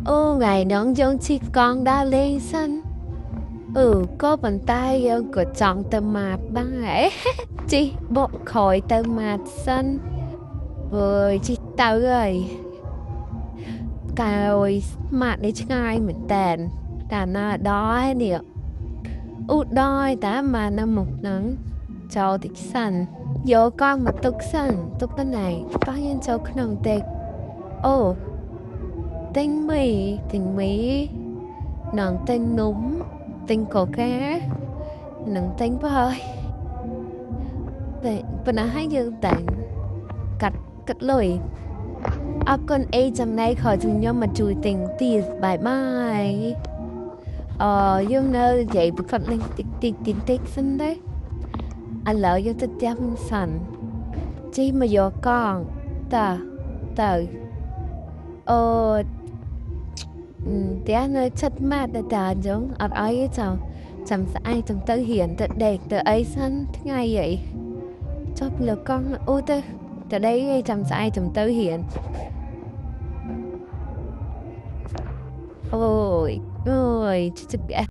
អូថ្ងៃហ្នឹងយើងជិះកង់ដើរលេងសិនអឺក៏ប៉ុន្តែយើងក៏ចង់ទៅម៉ាតដែរជិះបកក្រោយទៅម៉ាតសិនវើយជិះទៅហើយកាយម៉ាតនេះឆ្ងាយមែនតើតាណាដល់ហើយនេះឧដល់តាម៉ានៅមុខហ្នឹងចូលតិចសិនយកកង់មកទុកសិនទុកទៅណៃតោះយើងចូលក្នុងតិចអូទិញមីទិញមីនិងទិញនំទិញកូកានិងទិញបើយតែប៉ុណ្ណាឲ្យយើងតែកាត់កាត់លុយអរគុណអេចំណែកខខ្ញុំមកជួយទិញទៀតបាយបាយអឺយើងនៅនិយាយប្រកបនឹងតិចតិចតិចតិចសិនដែរឥឡូវយើងទៅផ្ទះវិញសិនជិះមកយកកង់តើទៅអូផ្ទះនៅជិតម៉ាត់ដែរតាអញ្ចឹងអត់អីទេចៅចាំស្អែកចាំទៅរៀនទៅដេកទៅអីសិនថ្ងៃអីចុះលើកង់អូទៅទៅដេកអីចាំស្អែកចាំទៅរៀនអូយអូយជិះ